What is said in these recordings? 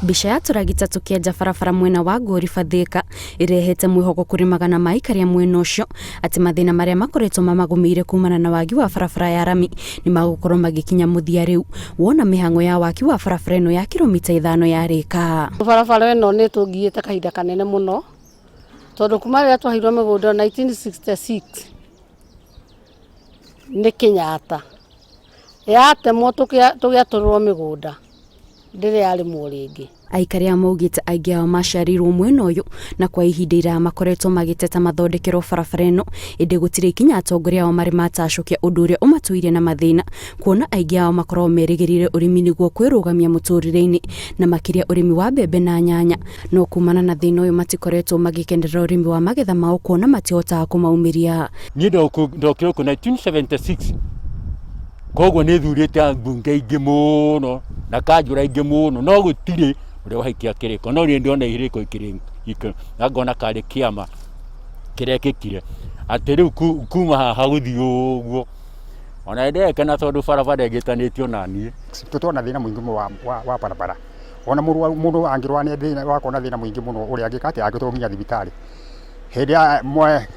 Mbica ya tũragita tũkĩenja barabara mwena wa Ngoriba Thika ĩrehete mwĩhoko kũrĩ magana ma aikari a mwena ũcio atĩ mathĩna marĩa makoretwo mamagũmĩire kumana na wagi wa barabara ya rami nĩ magũkorwo magĩkinya mũthia rĩu wona mĩhang'o ya waki wa barabara ĩno ya kilomita 5 yarĩka. Barabara ĩno nĩ ĩtũngiĩte kahinda kanene mũno tondũ kuma rĩrĩa twaheirwo mĩgũnda 1966 nĩ Kenyatta yatemwo tũgĩatũrĩrwo mĩgũnda ndĩrĩ yarĩmwo rĩngĩ. Aikari aya maugĩte aingĩ ao maciarĩirwo mwena ũyũ na kwa ihinda iraya makoretwo magĩteta mathondekerwo barabara ĩno, ĩndĩ gũtirĩ ikinya atongoria ao marĩ matacũkia ũndũ ũrĩa ũmatũire na mathĩna kuona aingĩ ao makoragwo merĩgĩrĩire ũrĩmi nĩguo kwĩrũgamia mũtũrĩre-inĩ na makĩria ũrĩmi wa mbembe na nyanya. No kumana na thĩna ũyũ matikoretwo magĩkenerera ũrĩmi wa magetha mao kuona matihotaga kũmaumĩria. Niĩ ndokire gũkũ 1976 koguo nĩ thurĩte ambunge aingĩ mũno na kanjũra aingĩ mũno no gũtirĩ ũrĩa wahaikia kĩrĩko no niĩ ndĩrona irĩko ikĩrĩ na ngona karĩ kĩama kĩrekĩkire atĩ rĩu kuma haha gũthiĩ ũguo ona nĩ ndĩrekena tondũ barabara ĩgĩtanĩtio na niĩ. Tũtũraga na thĩna mũingĩ mũno wa barabara ona mũndũ angĩrwara nĩ thĩna akoragwo na thĩna mũingĩ mũno ũrĩa angĩka atĩa angĩtwarwo nginya thibitarĩ. Hĩndĩ ya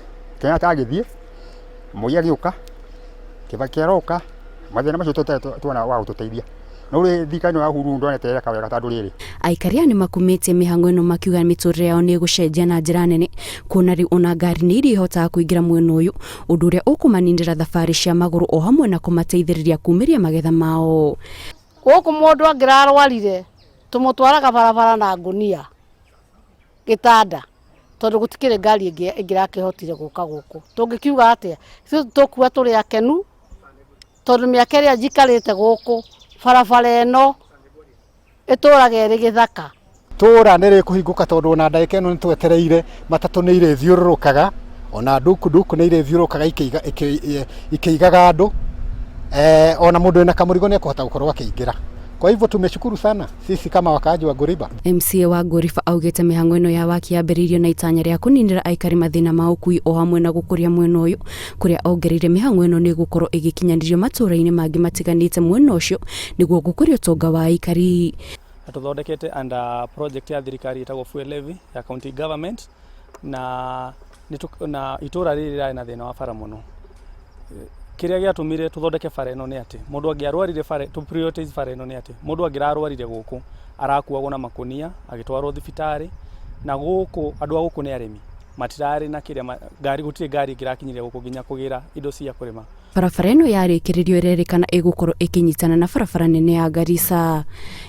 Kenyatta agĩthiĩ, Moi agĩũka, Kibaki aroka, mathĩna macio tũtarĩ tuona wa gũtũteithia. No rĩu thirikari ĩno ya Uhuru ndonete ĩreka wega tondũ rĩrĩ. Aikari aya nĩmakumĩtie mĩhang'o ĩno makiuga mĩtũrĩre yao nĩ ĩgũcenjia na njĩra nene kuona rĩu ona ngari nĩ irĩhotaga kũingĩra mwena ũyũ ũndũ ũrĩa ũkũmaninĩra thabarĩ cia magũrũ o hamwe na kũmateithĩrĩria kumĩria magetha mao. Gũkũ mũndũ angĩrarwarire tũmũtwaraga barabara na ngũnia gĩtanda tondũ gũtikĩrĩ ngari ĩngĩ ĩngĩrakĩhotire gũka gũkũ. Tũngĩkiuga atĩa? Ithuĩ tũkua tũrĩ akenu tondũ mĩaka ĩrĩa njikarĩte gũkũ barabara ĩno ĩtũraga ĩrĩ gĩthaka. Tũra nĩ rĩkũhingũka tondũ ona ndagĩka ĩno nĩ twetereire matatũ nĩ irĩthiũrũrũkaga ona ndukunduku nĩ irĩthiũrũrũkaga ikĩigaga andũ ona mũndũ wĩna kamũrigo nĩ ekũhota gũkorwo akĩingĩra. Kwa hivyo tumeshukuru sana sisi kama wakaaji wa Nguriba. MCA wa Nguriba augĩte mĩhang'o ĩno ya waki yambĩrĩirio na itanya rĩa kũninĩra aikari mathĩna ma ũkui o hamwe na gũkũria mwena ũyũ, kũrĩa ongereire mĩhang'o ĩno nĩ ĩgũkorwo ĩgĩkinyanĩrio matũũra-inĩ mangĩ matiganĩte mwena ũcio nĩguo gũkũria ũtonga wa aikari. Na tũthondekete under project ya thirikari ĩtagwo fuel levy ya county government na na itũra rĩrĩ rĩrarĩ na thĩna wa bara mũno. Kĩrĩa gĩatũmire tũthondeke bara ĩno nĩ atĩ mũndũ angĩarwarire bara, tũ prioritize bara ĩno nĩ atĩ mũndũ angĩrarwarire gũkũ arakuagwo na makũnia agĩtwarwo thibitarĩ, na gũkũ andũ a gũkũ nĩ arĩmi matirarĩ na kĩrĩa ngari, gũtirĩ ngari ĩngĩrakinyire gũkũ nginya kũgĩra indo cia kũrĩma. Barabara ĩno yarĩkĩrĩrio ĩrerĩkana ĩgũkorwo ĩkĩnyitana na barabara nene ya Garissa.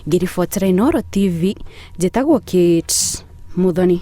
Ngĩribotera Inooro TV, njĩtagwo Kate Muthoni.